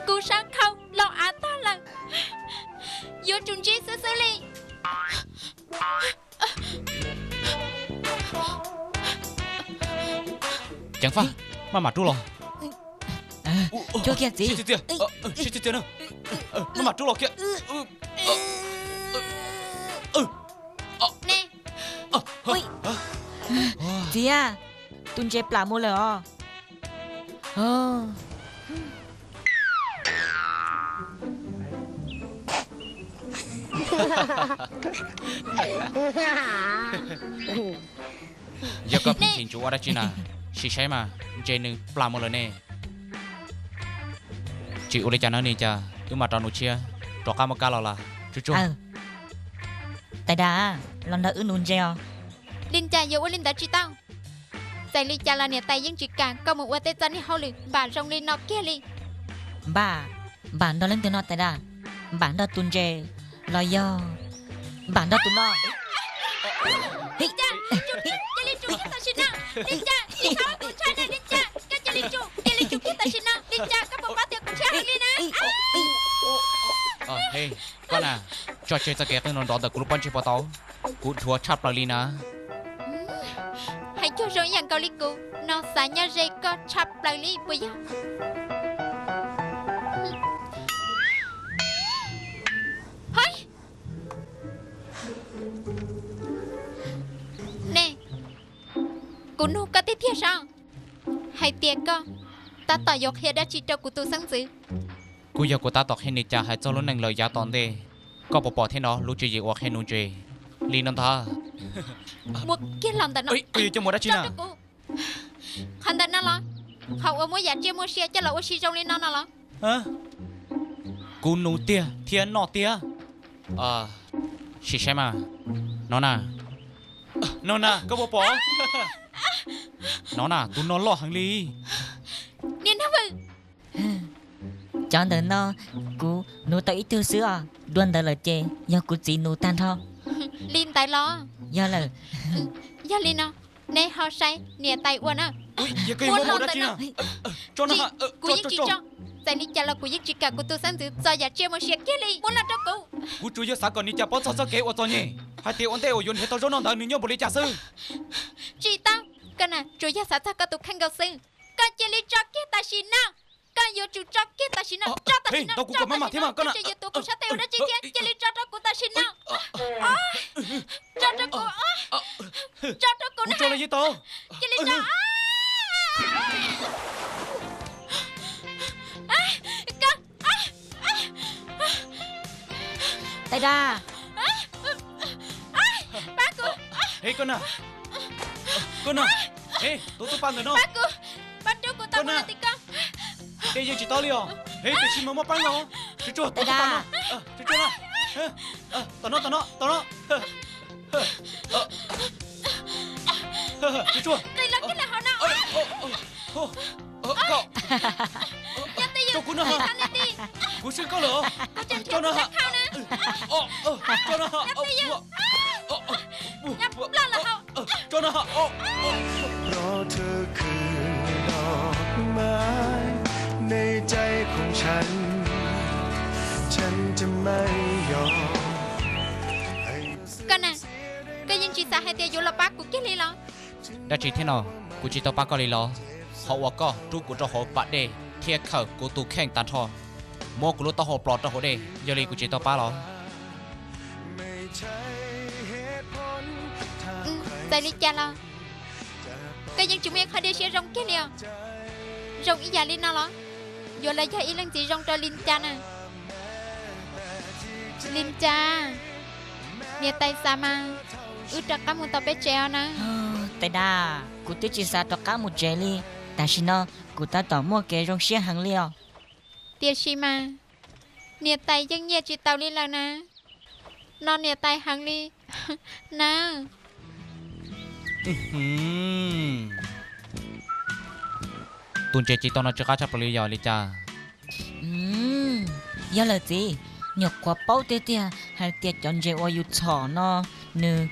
Kuv sab khau los av tag lawm, yuav tsum ntsib xwb xwb li. Ceev faj, maj mam rub los. Txiv, maj mam rub los kiag. Txiv, tus ntses plam mus lawm os. Yog koj pheej tsis ntsum ua dab tsi na, sim saib mas, ntses nws plam mus lawm ne. Tsis ua li cas no, li cas wb mam rau nus tshiab rov qab muab kab los lawm. Tsuag tsuag. Tais Dab, los nrog wb nus ntses os. Li cas yuav ua li ntawd tsis tau. Txawm li cas los niam tais yeej tsis kam koj mus ua tej txoj niag hauj lwm npam zoo li no kiag li. Npam? Npam nrog leej twg no Tais Dab? Npam nrog tus ntses los yog npam nrog tus no? Li cas, cia li tsum kiag tam sim no. Li cas, tsis txhob ua kuv ntshai na. Li cas, koj cia li tsum, cia li tsum kiag tam sim no. Li cas, koj puas paub tias kuv ntshai heev li na? Koj na, tso tseg txoj kev qeej nrov nrov ntawm kuv lub pob ntseg puas tau? Kuv dhuav tshaj plaws li na. Hais cuag zoo ib yam nkaus li kuv no xav nyob ze koj tshaj plaws li puas yog? Ne, kuv nug koj tiag tiag sav, hais tias koj tab tom yuav qhia dab tsi rau kuv tus xeeb ntxwv? Kuj yog kuv tab tom qhia nws cas hais txog lub neej lawm yav tom ntej. Koj puas pom thiab no lub tswv yim uas qhia nus ntses li no ntag? Muab kiag los ntawm no. Koj yuav coj mus dab tsi na? Qhov ntawm no los? Qhov uas muab yam tsiaj muaj sia coj los ua si zoo li no no los? Kuv nus tiag thiab noj tiag. Sim saib mas. No na. No na, koj puas pom? No na, tus no loj heev li. Niag nag vwm. Cov ntawm no kuv nus tau ib tug xwb os. Dua ntawd lawm ces yog kuv txiv nus tag nrho. Li ntawd los? Yog lawm. Yog li no, neb ho saib niam tais ua na. Kuv yeej tsis tso. Txawm li cas los kuv yeej tsis kam kuv tus xeeb ntxwv txo yam tsiaj muaj sia kiag li. Muab los rau kuv. Kuv tsuas yog xav kom nws cas paub txog txoj kev uas txom nyem hais tias ua ntej uas yuav nrhiav tau zaub noj ntawd nws nyob npaum li cas xwb. Tsis tau. Koj na tsuas yog xav txog koj tus kheej nkaus xwb. Koj cia li tso kiag tam sim no. Koj yuav tsum tso kiag tam sim no. Tso tam sim no. Tso tam sim no. Koj tseem yuav tuav kuv sab tes ua dab tsi thiab? Cia li tso rau kuv tam sim no. Tso rau kuv. Tso rau kuv na. Cia li tso. Tais Dab. Pab kuv. Koj na. Koj na. Tus tub pab ntawm no. Pab kuv. Pab rub kuv tau mus tim koj. Dej yeej tsis tau li os. Tiam sis mas muaj pab los. Tsuag tsuag, tus tub pab no. Tsuag tsuag na. Tom no, tom no, tom no. Tsuag tsuag. Qis los kiag lawm hauv no. Koj. Yog twj ywm. Rau kuv no. Kuv swb koj lawm. Tso no. Tso no. Yog twj ywm. Nyob ploj lawm hauv. Tso no. Koj na, koj yeej tsis xav hais tias yuav los pab kuv kiag li los? Dab tsi thiab no? Kuv tsis tau pab koj li los? Qhov uas koj rub kuv rau hauv pas dej thiab khawm kuv tus kheej tag nrho, muab kuv lub taub hau plos rau hauv dej, yog li kuv tsis tau pab los? Txawm li cas los koj yeej tsis muaj ib qho dej siab zoo kiag li os. Zoo ib yam li no los? Yuav los yog ib leej txiv zoo rau Lis Cas na. Lis Cas, niam tais xav mas wb rov qab mus tau peb tsev os na. Tais Dab, kuv twb tsis xav rov qab mus tsev li. Tam sim no kuv tab tom muaj kev zoo siab heev li os. Tiam sis mas niam tais yeej nyiaj tsis taus li lawm na. No niam tais heev li na. Tus ntses ci tau no tsw qab tshaj plaws li yog li cas? Yog lawm txiv, nyuam qhuav paub tiag tiag hais tias cov ntses uas yus txhom no nws,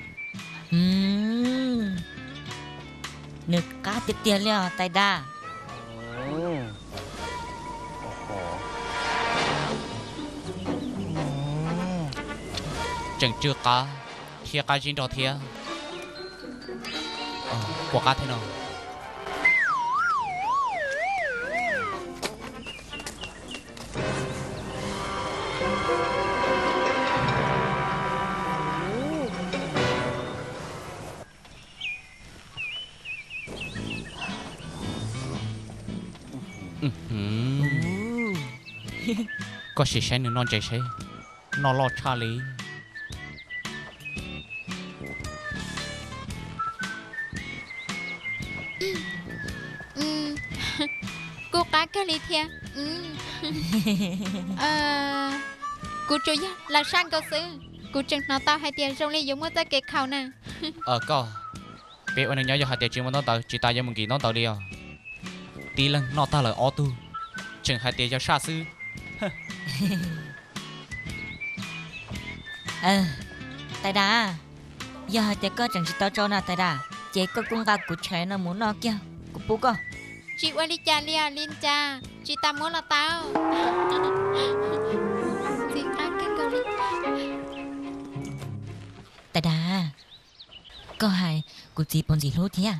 nws qab tiag tiag li os tais dab. Tseem tsw qab thiab qab zib nrog thiab. Puas qab thiab no? Koj sim saib nws noj ntses seb, noj loj tshaj li. Kuj qab kawg li thiab. Kuv tsuas yog lam saj nkaus xwb, kuv tseem hnov tau hais tias zoo li yuav muaj txoj kev khaum na. Koj, peb ua neej nyob yog hais tias tsis muaj ntaub ntawv tsis tas yuav mus nkim ntaub ntawv li os. Tib leeg noj tag lawm ob tug, tseem hais tias yog saj xwb. Tais Dam, yog hais tias koj tseem tsis tau tso na Tais Dam, ces koj kuj nqa kuv tshais no mus noj kiag, kuv pub koj. Tsis ua li cas li os Lis Cas, tsis tas muab los tau. Ntxim qab kawg nkaus li. Tais Dam, koj hais kuv txiv puas ntxim hlub thiab?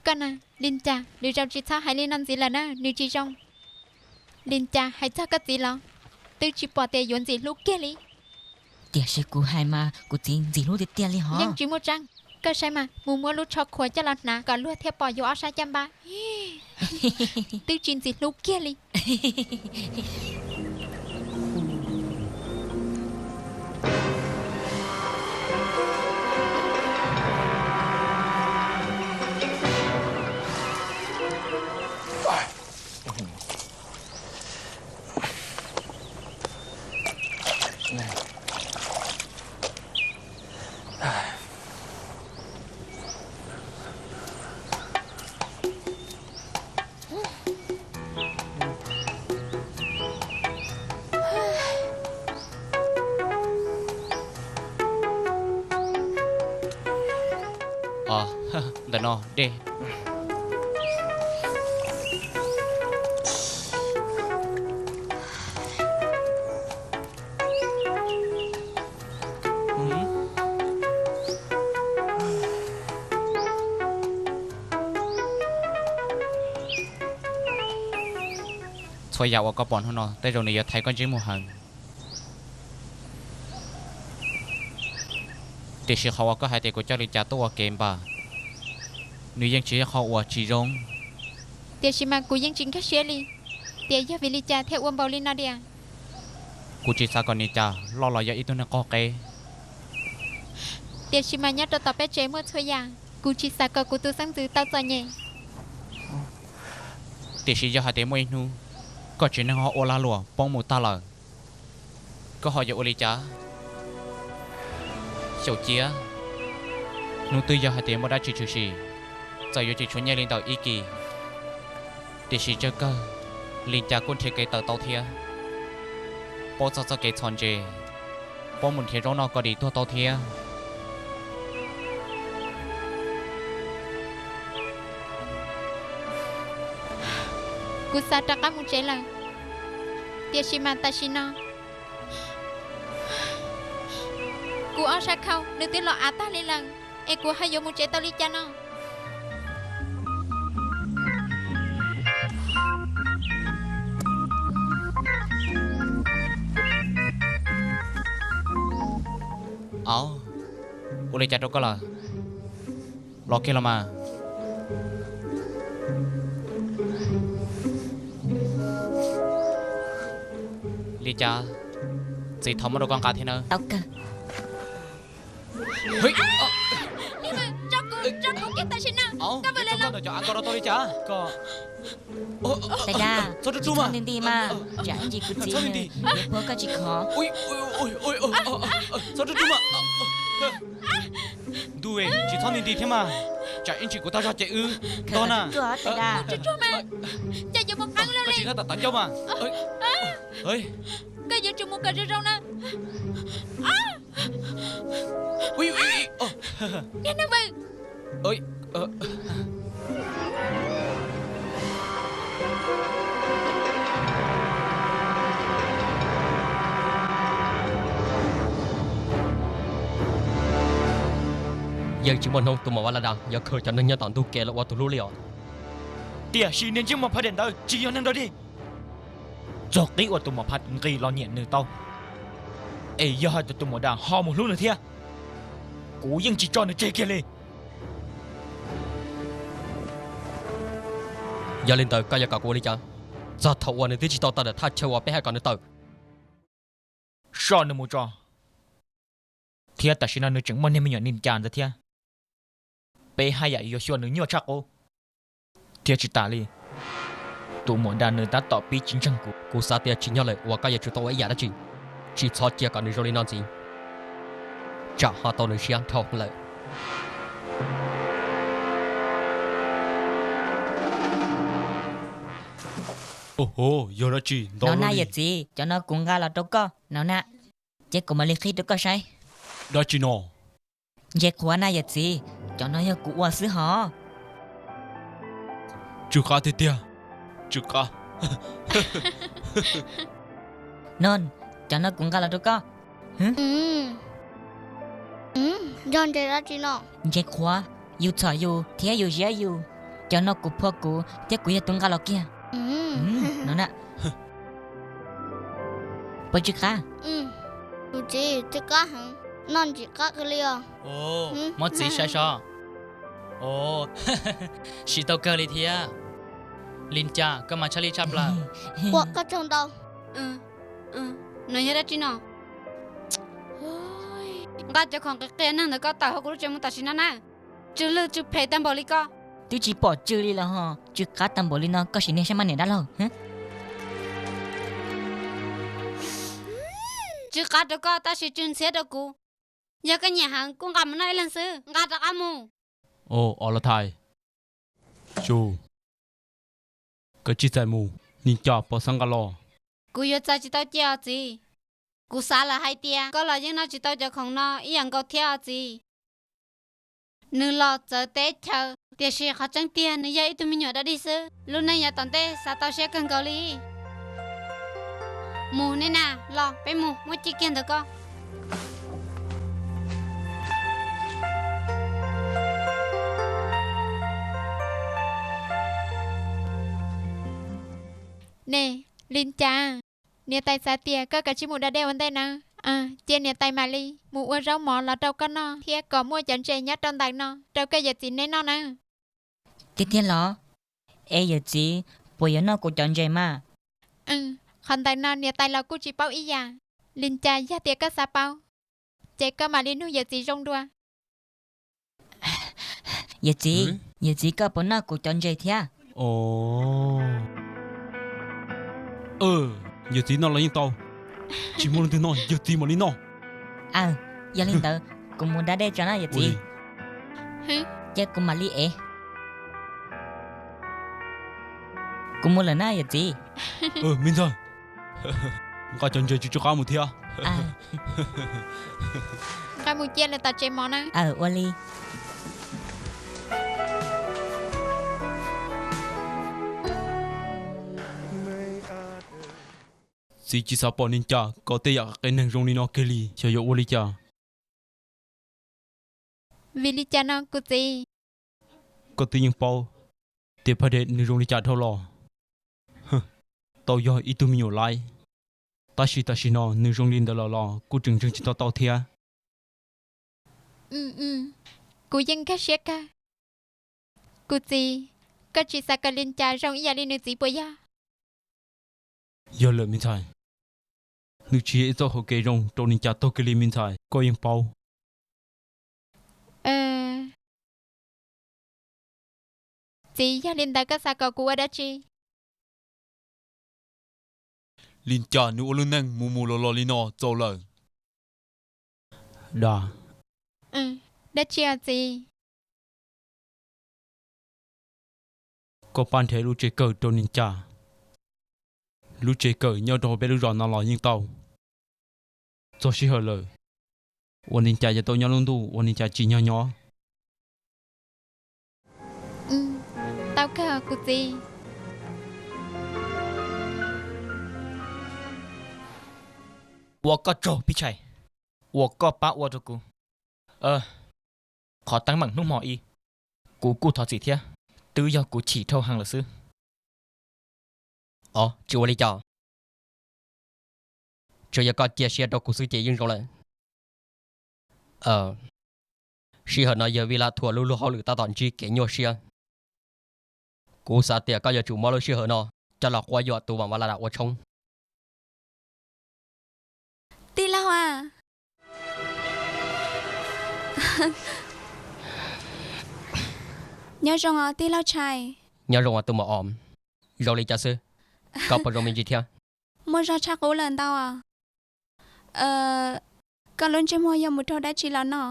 Koj na, Lis Cas, lwm zaus tsis txhob hais li no ntxiv lawm na, nws tsis zoo. Lis Cas, hais txog koj txiv los twb tsis pom tias yuav ntxim hlub kiag li. Tiam sis kuv hais mas kuv txiv ntxim hlub tiag tiag li hos. Yeej tsis muaj tseeb. Koj saib mas, mus muab lub tsho khuav coj los hnav kom luag thiaj pom yus ob sab caj npab. Twb tsis ntxim hlub kiag li. Ntawm no dej. Txhua yam uas koj pom hnub no tej zaum nws yuav thaiv koj ntsej muag heev. Tiam sis qhov uas koj hais tias kuv coj Lis Cas tuaj ua ke npam, nws yeej tsis yog qhov uas tsis zoo. Tiam sis mas kuv yeej tsis nkag siab li tias yog vim li cas thiaj ua npaum li no diam. Kuv tsis xav kom Lis Cas loj los yog ib tug neeg qaug qe. Tiam sis mas nyob rau tom peb tsev muaj txhua yam, kuv tsis xav kom kuv tus xeeb ntxwv tau txom nyem. Tiam sis yog hais tias muaj ib hnub koj tsev neeg ho ua lag luam poob mus tag lawm, koj ho yuav ua li cas? Xyaum cia, hnub twg yog hais tias muaj dab tsi tshwm sim, txawm yuav tsis tshuav nyiaj li ntawm ib kis, tiam sis tsawg kawg Lis Cas kuj nrhiav kev tawm tau thiab. Paub txog txoj kev txhom ntses, paub mus nrhiav zaub noj kom dim tuag tau thiab. Kuv xav rov qab mus tsev lawm, tiam sis mas tam sim no kuv ob sab khau nws twb los av tag li lawm, es kuv ho yuav mus tsev tau li cas no? Au, ua li cas rau koj lawm? Los kiag los mas. Li cas, txiv thov muab rau koj nqa thiab nawb. Tais Dab, txhob rub rub mas, tsam ib ntsis kuv txiv nws yuav puag koj tsis khov. Txhob rub rub mas. Ntuj, tsis txhob nti nti thiab mas, tsam ib ntsis kuv tag zog ces wb ntog na. Koj tsis txhob tam tam ncauj mas. Koj yuav tsum mus kom zoo zoo na. Niag neeg vwm. Yeej tsis muaj hnub tus muam Vaj Laj Das yuav khaws cov neeg nyob tom ntug kev los ua tus hlub li os. Tiam sis niag ntsej muag Pha Dej ntawd tsis yog neeg dog dig. Txog qib uas tus muam Pha nqis los nyiam nws tau, es yog hais tias tus muam Das ho mus hlub nws thiab, kuv yeej tsis tso nws tseg kiag li. Yog li ntawd koj yuav kom kuv ua li cas? Txog thaum uas nws twb tsis tau tawm ntawm thaj chaw uas peb haj kom nws tawm, soj nws mus tso. Thiab tam sim no nws tseem muaj niag me nyuam Lis Cas ntawd thiab, peb haj yam yuav xyuas nws nyuaj tshaj qub. Thiab tsis tas li, tus muam Das nws tab tom pib tsis ntseeg kuv. Kuv xav tias tsim nyog lawm uas koj yuav tsum tau ua ib yam dab tsi, tsis txhob cia kom nws zoo li no ntxiv, tsam ho tau nws siab dhau lawm. Yog dab tsi no na yawm txiv? Cov no kuv nqa los rau koj no na, ces kuv mam li qhib rau koj saib. Dab tsi no? Ntses qhuav na yawm txiv, cov no yog kuv ua xwb hos. Tsw qab tiag tiag, tsw qab. No, cov no kuv nqa los rau koj. Yog ntses dab tsi no? Ntses qhuav, yus txhom yus thiab yus ziab yus. Cov no kuv phua kuv thiab kuv yog tus nqa los kiag. No na. Puas tsw qab? Tus txiv, tsw qab heev, noj ntsim qab kawg li os. Muab txiv saib sov. Siv tau kawg li thiab. Lis Cas, koj mas tshaj lij tshaj plaws. Ua koj tsaug ntau. No yog dab tsi no? Nqa cov khoom qia qia neeg ntawd koj tawm hauv kuv lub tsev mus tam sim no na. Tsw lwj tsw phem tag npaum li koj. Twb tsis pom tsw li los ho tsw qab tag npaum li no koj sim niag sab maj niam dab laug. Tsw qab rau koj tab sis tsw ntxhiab rau kuv. Yog koj nyiam heev kuj nqa mus noj ib leeg xwb, nqa rov qab mus. Os los thais, su, koj tsis txais mus, Lis Cas puas xav nqa los? Kuv yuav txais tsis tau cia os txiv. Kuv xav lawm hais tias koj los yeej noj tsis tau cov khoom no ib yam nkaus thiab os txiv. Nws los txawv teb chaws, tiam sis qhov tseeb tiag nws yog ib tug me nyuam dog dig xwb. Lub neej yav tom ntej xav tau siab kawg nkaus li. Mus nej na, los peb mus muab cia kiag ntawd koj. Ne, Lis Cas, niam tais xav tias koj kav tsij mus da dej ua ntej nawb. Cia niam tais mam li mus ua zaub mov los rau koj noj thiab kom muaj cov ntses nyob rau ntawm no rau koj yawm txiv neb noj nawb. Tiag tiag los? Es yawm txiv puas yuav noj kuv cov ntses mas? Qhov ntawm no niam tais los kuj tsis paub ib yam. Lis Cas, yog tias koj xav paub, ces koj mam li nug yawm txiv zoo dua. Yawm txiv, yawm txiv koj puas noj kuv cov ntses thiab? Yawm txiv noj los yeej tau, tsis muaj leej twg noj yawm txiv mam li noj. Aw, yog li ntawd kuv mus da dej tso na yawm txiv. Ces kuv mam li ev. Kuv mus lawm na yawm txiv. Me ntxawg, nqa cov ntses tsw tsw qab mus thiab. Nqa mus cia lawv tom tsev mov na. Aw, ua li. Txiv tsis xav pom Lis Cas kom tej yam qia neeg zoo li no kiag li, xyov yuav ua li cas. Vim li cas no kuv txiv? Koj twb yeej paub tias Phaj Dej nws zoo li cas dhau los. Tau yog ib tug me nyuam laib, tab sis tam sim no nws zoo li ntawd los los kuj tseem ntseeg tsis tau tau thiab. Kuv yeej nkag siab kawg. Kuv txiv, koj tsis xav kom Lis Cas zoo ib yam li nws txiv puas yog? Yog lawm me ntxhais, nws tsis yog ib txoj hauv kev zoo rau Lis Cas tag kiag li me ntxhais, koj yeej paub. Txiv, yog li ntawd koj xav kom kuv ua dab tsi? Lis Cas nws ua lub neej mus mus los los li no txaus lawm. Dab tsi os txiv? Koj pab nrhiav lub tsev kawm rau Lis Cas. Lub tsev kawm nyob rau hauv peb lub zos no los yeej tau. Txog sij hawm lawm uas Lis Cas yuav tau nyob lub ntuj uas Lis Cas tsim nyog nyob. Tau kawg kuv txiv. Ua koj tsaug Pij Tshais, uas koj pab ua rau kuv. qhov teeb meem hnub hmo ib. Kuv kuj thov txim thiab, twb yog kuv chim dhau heev lawm xwb. Os, tsis ua li cas. Tsuas yog koj cia siab rau kuv xwb ces yeej zoo lawm. Sij hawm no yawg Vij Laj Thuam lub luag hauj lwm tab tom ntsib kev nyuaj siab. Kuv xav tias koj yuav tsum muab lub sij hawm no coj los quab yuam tus Vam Vaj Laj Dam ua tshoob. Tij laug a. Nyob zoo os tij laug Tshais. Nyob zoo os tus maum Om. Zoo li cas xwb? Koj puas zoo me ntsis thiab? Muaj zog tshaj qub lawm ntau os. Koj lub ntsej muag yog mus raug dab tsi los no?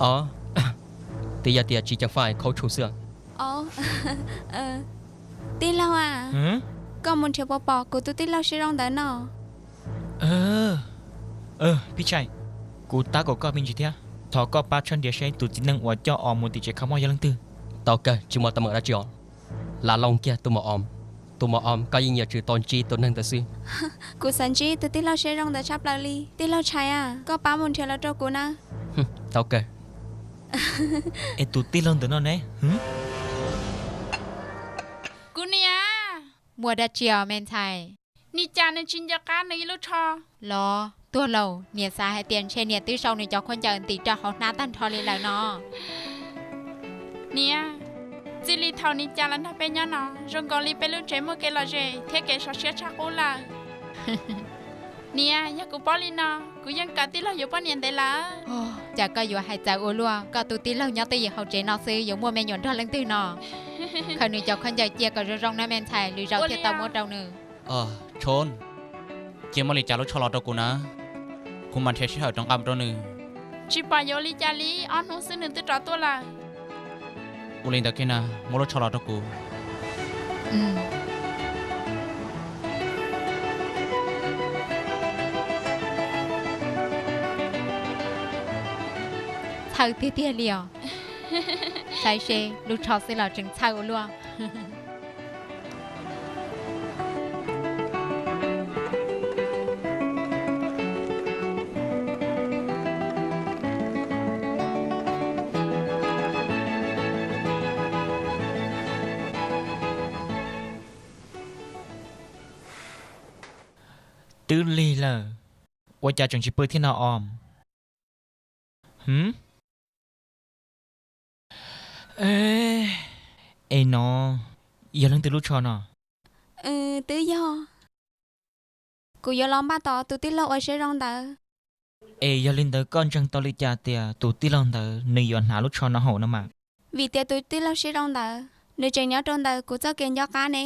Os, twb yog tias tsis ceev faj khaub tshuj xwb. Tij laug a, koj mus nrhiav puas pom kuv tus tij laug siab zoo ntawd no? Phij Tshais, kuv tab kaum koj me ntsis thiab. Thov koj pab tshawb nrhiav seb tus txiv neej uas coj Om mus tim tsev kho mob yog leej twg. Tau kawg, tsis muaj teeb meem dab tsi os. Lam looj kiag tus maum Om. Tus maum Om, koj yeej yuav tsum tau ntsib tus neeg ntawd xwb. Kuv xav ntsib tus tij laug siab zoo ntawd tshaj plaws li. Tij laug Tshais a, koj pab mus nrhiav los rau kuv na. Tau kawg. Es tus tij laug ntawm no ne? Kuv niam. Muaj dab tsi os me ntxhais? Nim cas nws tsis nco qab nws ib lub tsho los? Tuag lauj, niam xav hais tias ntshe niam twb sau nws cov khaub ncaws ntim rau hauv hnab tag nrho li lawm no. Niam, txij li thaum nim cas los nrog peb nyob no, zoo nkaus li peb lub tsev muaj kev lom zem thiab kev sov siab tshaj qub lawm. Niam, yog kuv paub li no, kuv yeej kawm tij laug yuav poj niam ntev lawm. Cas koj yuav hais txawv ua luaj, koj tus tij laug nyob twj ywm hauv tsev no xwb yuav muaj me nyuam nrog leej twg no? Khaws nws cov khaub ncaws cia kom zoo zoo na me ntxhais, lwm zaus thiaj tau muab rau nws. Tshon, cia muab li cas lub tsho los rau kuv na, kuv mam nrhiav sij hawm rov nqa mus rau nws. Tsis pom yuav ua li cas li, ob hnub xwb nws twb rov tuaj lawm. Ua li ntawd kiag na, muab lub tsho los rau kuv. Txhawj tiag tiag li os. Saib seb lub tsho xwb los tseem txhawj ua luaj. Twb lig lawm, ua cas tseem tsis pw thiab no Om? Hwm? Es no, yog leej twg lub tsho no? Twb yog. Kuv yuav los npaj tos tus tij laug uas siab zoo ntawd. Es yog li ntawd koj ntseeg tau li cas tias tus tij laug ntawd nws yuav hnav lub tsho no haum no mas? Vim tias tus tij laug siab zoo ntawd nws tseem nyob rau ntawm kuv txoj kev nco qab ne.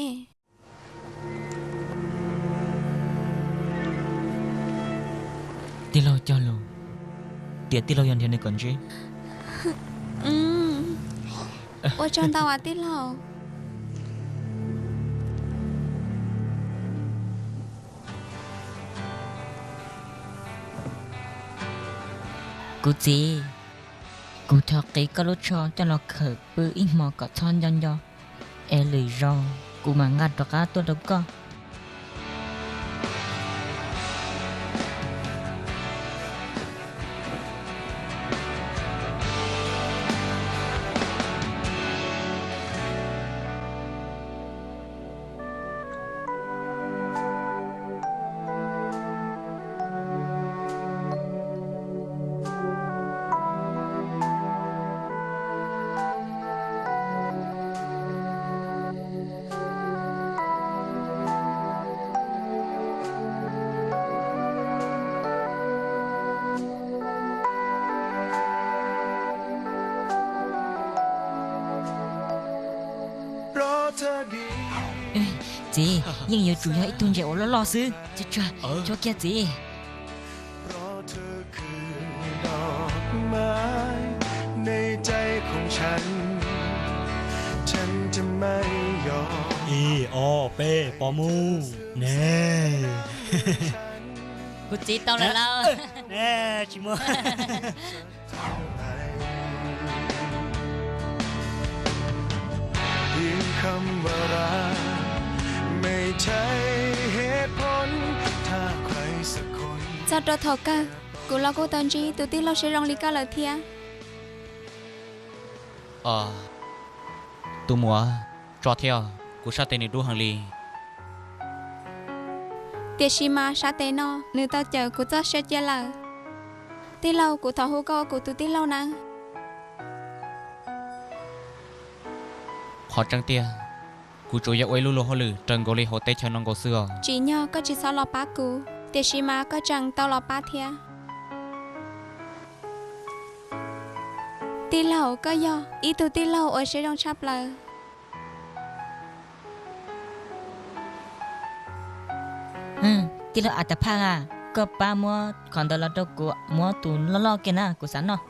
Tij laug cog lus tias tij laug yuav nrhiav nws kom ntsib. Ua tsaug ntau as tij laug. Kuv txiv, kuv thov qiv koj lub tsho coj los khawm pw ib hmo kom txhob nco nco, es lwm zaus kuv mam nqa rov qab tuaj rau koj. Txiv, yeej yuav tsum yog ib tug ntses uas loj loj xwb. Tshuav kiag txiv. Ib ob peb pov mus ne. Kuv txiv tau lawm lauj. Tsis muaj. Txog rau thaum kawg, Kuv los kuj tau ntsib tus tij laug siab zoo li koj lawm thiab. Tus muam, tso thiab, kuv sab tes nws dub heev li. Tiam sis mas sab tes no nws tau cawm kuv txoj sia cia lawm. Tij laug, kuv thov hu koj ua kuv tus tij laug nawb. Qhov tseeb tiag, kuv tsuas yog ua ib lub luag hauj lwm raws nkaus li hauv teb chaws no nkaus xwb os. Tsim nyog koj tsis txhob los pab kuv, tiam sis mas koj tseem tau los pab thiab. Tij laug, koj yog ib tug tij laug uas siab zoo tshaj plaws. Tij laug Atas Phaj a, koj pab muab qhov ntawd los rau kuv, muab tus loj loj kiag na, kuv xav noj.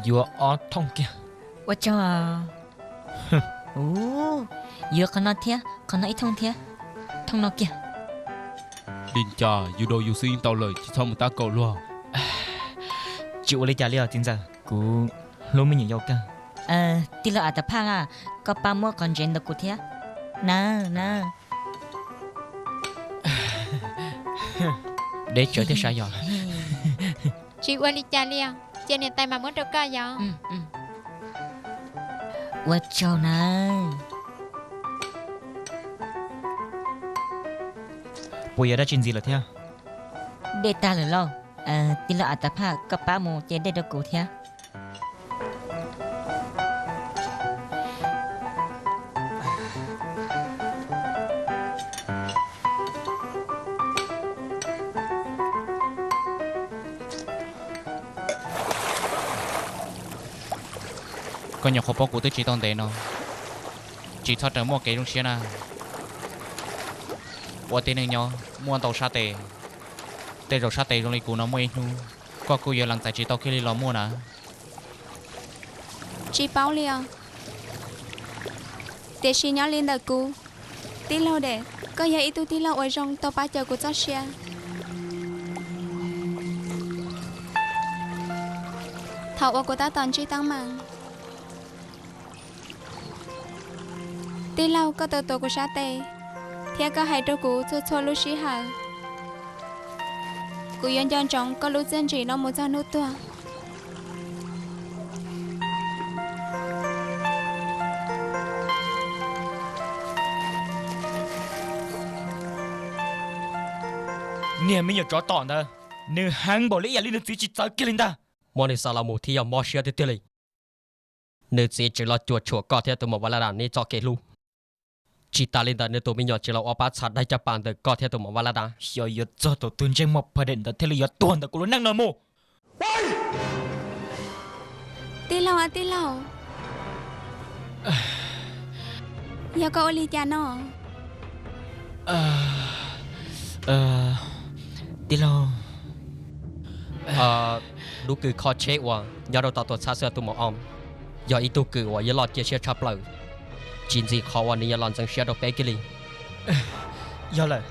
Yuav ob thooj kiag. Ua tsaug. Yuav qhov no thiab, qhov no ib thooj thiab, thooj no kiag. Li cas yus daus yus xwb yeej tau lawm, tsis txhob mus tab kaum luag. Tsis ua li cas li os txiv ntxawm, kuv hlub me nyuam yaus kawg. Tij laug Atas Phaj a, koj pab muab qhov ntsev ntawd kuv thiab na, na. Deb tsawv thiab sav yog. Tsis ua li cas li os, cia niam tais mas muab rau koj yom. Ua tsaug na. Puas yog dab tsi ntxiv lawm thiab? Dej tag lawm lauj. Tij laug Atas Phaj, koj pab mus ce dej rau kuv thiab. Koj nyuam qhuav poob kuv twb tsis tau ntev no, tsis txhob rawm muaj kev zoo siab na. Ua tib neeg nyob muaj ntau sab tes, tej zaum sab tes zoo li kuv no muaj ib hnub koj kuj yuav lees txais tsis tau kiag li los muaj na. Tsis paub li os. Tiam sis nyob li ntawm kuv, tij laug Dem, koj yog ib tug tij laug uas zoo tau pab cawm kuv txoj sia. Thaum uas kuv tab tom ntsib teeb meem, tij laug koj tau tuav kuv sab tes, thiab koj hais rau kuv txhua txhua lub sij hawm. Kuv yuav nco ntsoov koj lub txiaj ntsim no mus txog hnub tuag. Niag me nyuam tsov tom ntawd, nws heev npaum li ib yam li nws txiv tsis txawv kiag li ntag. Muab nws xa los mus thiab yog mob siab tiag tiag li. Nws txiv tseem los cuam tshuam koj thiab tus maum Vaj Laj Das neb txoj kev hlub. Tsis tas li ntawd nws tus me nyuam tseem los ua pab txha dab caj pas ntawm koj thiab tus maum Vaj Laj Das. Xyov yuav txog thaum tus ntsej muag pha dem ntawd thiaj li yuav tuag ntawm kuv lub neej no mus. Tij laug, tij laug, yog koj ua li cas no? Tij laug, lub kws kho tsheb uas nyob rau tom tuam txhab xwb tus maum Om, yog ib tug kws uas yuav loj cia siab tshaj plaws, tsis ntxim qhov uas nws yuav los ntxeev siab rau peb kiag li. Yog lawm,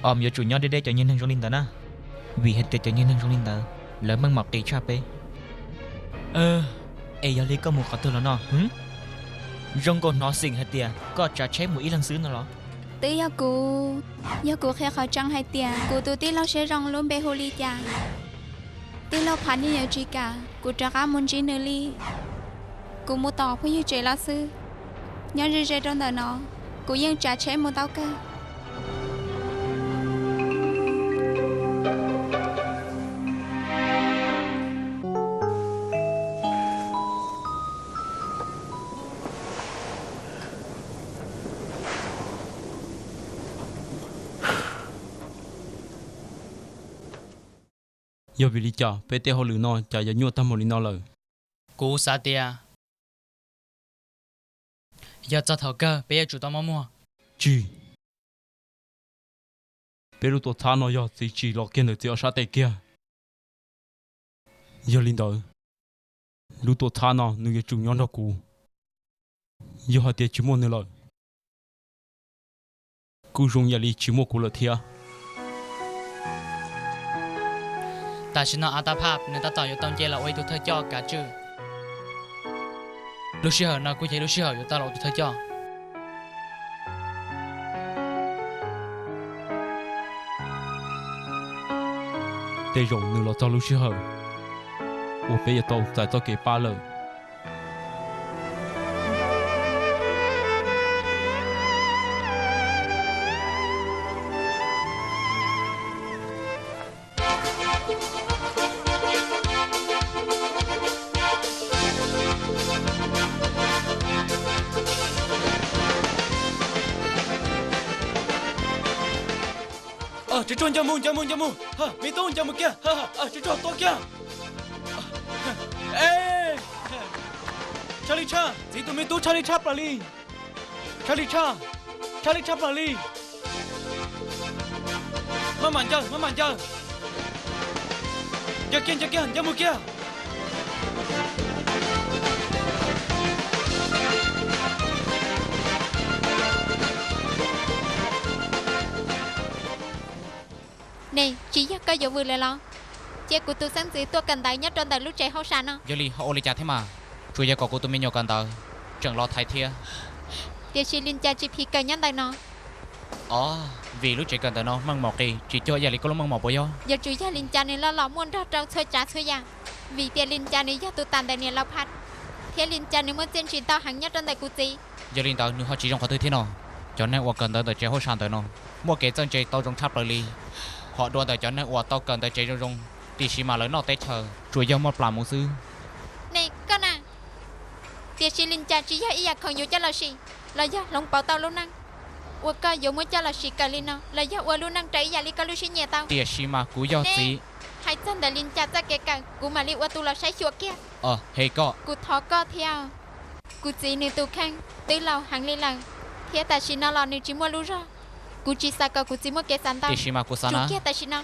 Om yuav tsum nyob deb deb cov niag neeg zoo li ntawd na, vim hais tias cov niag neeg zoo li ntawd lawv meej mom qis tshaj peb. Es yog li koj mus qhov twg los no? Zoo nkaus hnov xeem hais tias koj tsav tsheb mus ib leeg xwb no los? Twb yog kuv, yog kuv qhia qhov tseeb hais tias kuv tus tij laug siab zoo lub npe hu li cas. Tij laug pham niaj yuav tsis kam kuv rov qab mus ntsib nws li. Kuv mus tom phooj ywg tsev los xwb. Nyob ze ze rau ntawm no, kuv yeej tsav tsheb mus tau kawg. Yog vim li cas peb tej hauj lwm no cas yuav nyuaj tag mus li no lawm? Kuv xav tias yog txog thaum kawg peb yuav tsum tau maj muag. Tsis, peb lub tuam txhab no yog txiv tsim los kiag ntawm txiv ob sab tes kiag. Yog li ntawd, lub tuam txhab no nws yuav tsum nyob nrog kuv. Yog hais tias tsis muaj nws lawm, kuj zoo ib yam li tsis muaj kuv lawm thiab. Tam sim no Atas Phaj nws tab tom yuav tau nce los ua ib tug thawj coj kav tswj. Lub sij hawm no kuj yog ib lub sij hawm yuav tau los ua tus thawj coj. Tej zaum nws los txog lub sij hawm uas peb yuav tau txais txoj kev pab lawm. Tswv tsuag, nco mus, nco mus, nco mus! Me tub, nco mus kiag! Tswv tsuag, tua kiag! Tshaj li tshaj, txiv tus me tub, tshaj li tshaj plaws li! Tshaj li tshaj, tshaj li tshaj plaws li! Maj mam ncaws, maj mam ncaws! Ncaws kiag, ncaws kiag, ncaws mus kiag! Ne, tsis yog koj yuav vwm lawm los? Cia kuv tus xeeb ntxwv tuaj kawm ntawv nyob rau ntawm lub tsev hauj sam no. Yog li ho ua li cas thiab mas? Tsuas yog kom kuv tus me nyuam kawm ntawv tseem los thaiv thiab. Tiam sis Lis Cas tsis phim kawm nyob ntawm no. Os, vim lub tsev kawm ntawv no meej mom qis tsis cuag ib yam li koj lub meej mom puas yog? Yuav tsum yog Lis Cas nws loj los muaj nrog rau txhua tsav txhua yam, vim tias Lis Cas nws yog tus tas ntawm niam laus Phaj, thiab Lis Cas nws muaj txiaj ntsig ntau heev nyob rau ntawm kuv txiv. Yog li ntawd nws ho tsis zoo qhov twg thiab no? Cov neeg uas kawm ntawv ntawm tsev hauj sam ntawm no muaj kev txawj ntse tau zoo tshaj plaws li. Hos dua ntawm cov neeg uas tau kawm ntawv tsev zoo zoo, tiam sis mas lawv noj teb chaws tsuas yog muaj plas mus xwb. Ne koj na, tiam sis Lis Cas tsis yog ib yam khoom yus coj los sim los yog hloov pauv tau lub neej. Ua koj yuav muab coj los sim kawm li no los yog ua lub neej raws ib yam li koj lub siab nyiam tau? Tiam sis mas kuv yog txiv. Hais txog ntawm Lis Cas txoj kev kawm kuv mam li ua tus los saib xyuas kiag. He koj, kuv thov koj thiab. Kuv txiv nws tus kheej twb laus heev li lawm, thiab tam sim no los nws tsis muaj lub zog. Kuv tsis xav kom kuv txiv muaj kev xav ntau. Tiam sis mas kuv xav na, kiag tam sim no.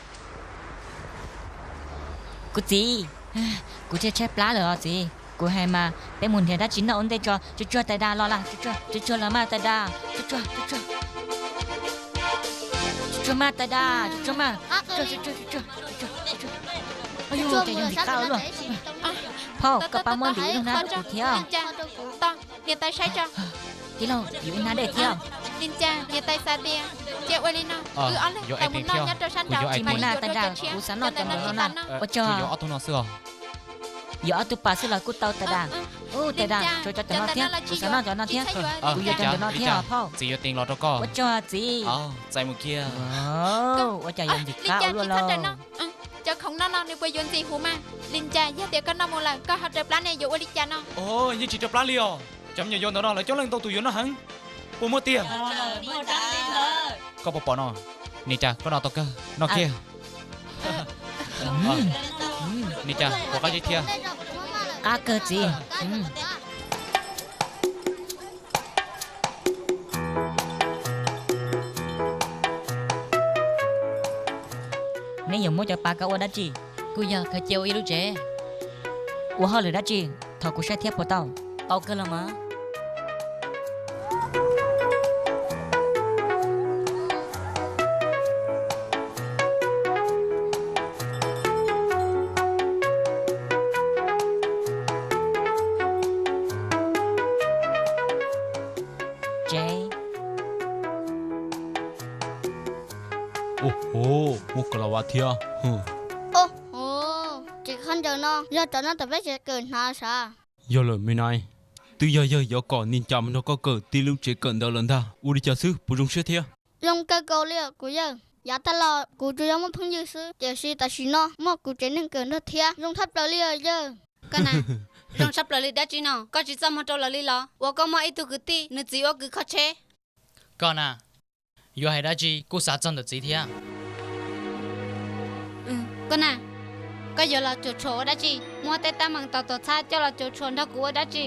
Kuv txiv, kuv tshaib tshaib plab lawm os txiv. Kuv hais mas peb mus nrhiav dab tsi noj ua ntej tso. Tsuag tsuag tais das los lawm, tsuag tsuag los mas tais das, tsuag tsuag, tsuag tsuag mas tais das, tsuag tsuag mas. Phauj, koj pab muab ntim ib lub hnab rau kuv thiab. Niam tais saib tso. Tij laug, yuav ib hnab dej thiab. Lis Cas, niam tais xav tias cia ua li no, wb ob leeg tau mus noj nyob rau sab nraud, tsis mus na tais das, kuv xav noj cov ntawm no na. Ua tsaug. Yuav ob tug pas xwb los kuj tau tais das. Tais das, tso cov ntawm no thiab, kuv xav noj cov no thiab. Kuv yuav cov ntawm no thiab phauj. Txiv yuav teev los rau koj. Ua tsaug txiv. Txais mus kiag. Ua cas yuav ntxim qab ua luaj lauj. Cov khoom noj no nws puas yuav ntxim huv mas? Lis Cas, yog tias koj noj mus lawm koj ho raws plab ne yuav ua li cas no? Yeej tsis raws plab li os. Cov me nyuam yaus ntawm no lawv coob leej ntau tus yuav noj heev. Puas muaj tiag? Koj puas pom no? Lis Cas, koj noj tau kawg, noj kiag. Lis Cas, puas qab zib thiab? Qab kawg txiv. Neb yuav muab cov pas ko ua dab tsi? Kuj yog khaws cia ua ib lub tsev. Ua hauj lwm dab tsi? Thov kuv saib thiab puas tau? Tau kawg los mas. Tsev. Muaj kaus lam vas thiab. Tsev khaub ncaws no yog cov nyob tom peb tsev kawm hnav sav. Yog lawm me nai, twb yog yawg yuav kom Nis Cas mus nrog koj kawm tib lub tsev kawm ntawv lawm ntag. Ua li cas xwb puas zoo siab thiab? Zoo kawg nkaus li kuv yawg. Yav tag los kuv tsuas yog muaj phooj ywg xwb, tiam sis tam sim no muaj kuv tsev neeg kawm nrog thiab, zoo tshaj plaws li os yawg. Koj na, zoo tshaj plaws li dab tsi no? Koj tsis txaj muag rau lawv li los? Uas koj muaj ib tug kwv tij nws txiv ua kws kho tsheb. Koj na, yuav hais dab tsi kuj xav txog ntawm txiv thiab. Koj na, koj yuav los cuam tshuam ua dab tsi? Muab tej tab meeg tom tuam txhab coj los cuam tshuam nrog kuv ua dab tsi?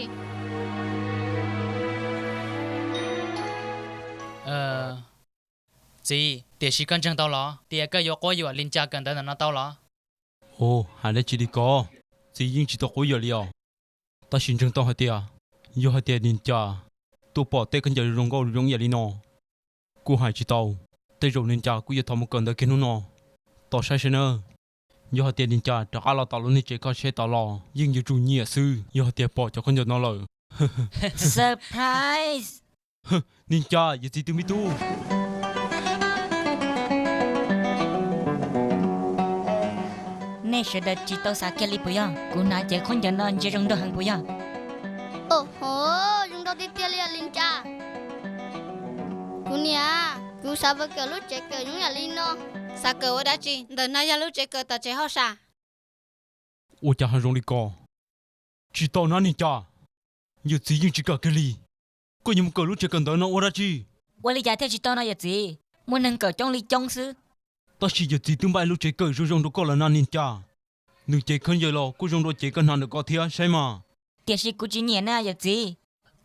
Txiv, tiam sis koj ntseeg tau los tias koj yuav quab yuam Lis Cas kawm ntawv ntawm no tau los? Hais dab tsi li ko, txiv yeej tsis tau quab yuam li os. Tab sis ntseeg tau hais tias, yog hais tias Lis Cas tuaj pom tej khaub ncaws zoo nkauj zoo ib yam li no, kuj hais tsis tau. Tej zaum Lis Cas kuj yuav thov mus kawm ntawv kiag hnub no. Tos saib saib na, yog hais tias Lis Cas rov qab los tom lub niag tsev kho tsheb tod los yeej yuav tsum nyiam xwb yog hais tias pom cov khaub ncaws no lawm. Surprise! Lis Cas, yawm txiv tus me tub. Nej sawv daws tsis tau xav kiag li puas yog? Kuv hnav cev khaub ncaws no ntsia zoo nraug heev puas yog? Oj ho, zoo nraug tiag tiag li Lis Cas. Kuv niam, kuv xav mus kawm lub tsev kawm zoo yam li no. Xav kawm ua dab tsi? Ntawm no yog lub tsev kawm tom tsev hauj sam. Ua cas ho zoo li ko? Tsis tau na Lis Cas. Yawm txiv yeej tsis kam kiag li. Koj yuav mus kawm lub tsev kawm ntawv no ua dab tsi? Ua li cas thiaj tsis tau no yawm txiv? Muaj neeg kawm coob li coob xwb. Tab sis yawm txiv twb npaj ib lub tsev kawm zoo zoo rau koj lawm na Lis Cas. Nws cev khaub ncaws los kuj zoo dua cev koj hnav ntawm ko thiab saib mas. Tiam sis kuv tsis nyiam na yawm txiv.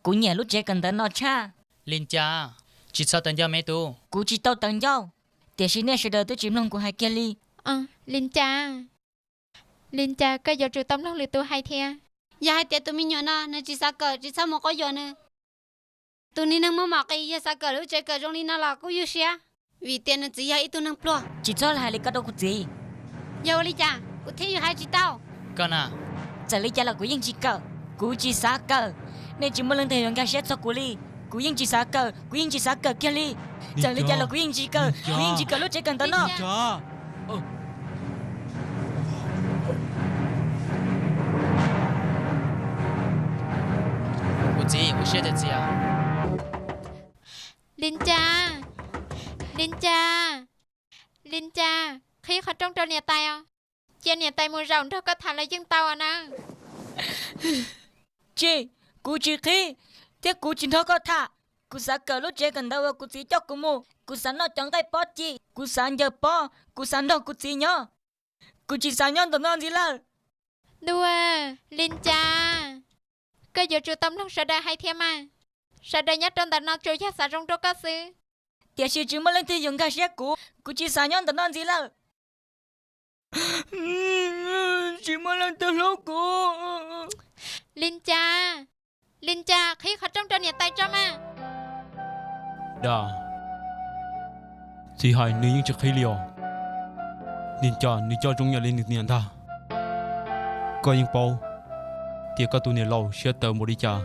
Kuv nyiam lub tsev kawm ntawv no tshaj. Lis Cas, tsis txhob tawv ncauj me tub. Kuv tsis tau tawv ncauj, tiam sis nej sawv daws twb tsis mloog kuv hais kiag li. Lis Cas, Lis Cas, koj yuav tsum tau mloog lwm tus hais thiab. Yog hais tias tus me nyuam no nws tsis xav kawm tsis txhob mus quab yuam nws. Tus niag neeg muaj mom qis yog xav kawm lub tsev kawm zoo li no los kuj ywj siab, vim tias nws txiv yog ib tug neeg pluag. Tsis txhob hais li ko rau kuv txiv. Yog ua li cas kuv thiaj yuav hais tsis tau? Koj na. Txawm li cas los kuv yeej tsis kawm, kuv tsis xav kawm. Nej tsis muaj leej twg yuav nkag siab txog kuv li. Kuv yeej tsis xav kawm, kuv yeej tsis xav kawm kiag li. Txawm li cas los kuv yeej tsis kawm, kuv yeej tsis kawm lub tsev kawm ntawv no. Kuv txiv, ua siab tiag txiv. Lis Cas, Lis Cas, Lis Cas, qhib qhov rooj rau niam tais os. Cia niam tais mus zaum nrog koj tham los yeej tau na. Tsis, kuv tsis qhib, thiab kuv tsis nrog koj tham. Kuv xav kawm lub tsev kawm ntawv uas kuv txiv coj kuv mus. Kuv xav noj cov nqaij pob ci, kuv xav ncaws pob, kuv xav nrog kuv txiv nyob. Kuv tsis xav nyob ntawm no ntxiv lawm. Ntuj, Lis Cas, koj yuav tsum tau mloog sawv daws hais thiab mas. Sawv daws nyob rau ntawm no tsuas yog xav zoo rau koj xwb. Tiam sis tsis muaj leej twg yuav nkag siab kuv, kuv tsis xav nyob ntawm no ntxiv lawm. Tsis muaj leej twg hlub kuv. Lis Cas, Lis Cas, qhib qhov rooj rau niam tais tso mas. Dab txiv hais nws yeej tsis qhib li os. Lis Cas, nws coj zoo yam li nws niam ntag. Koj yeej paub tias koj tus niam laus siab tawv npaum li cas.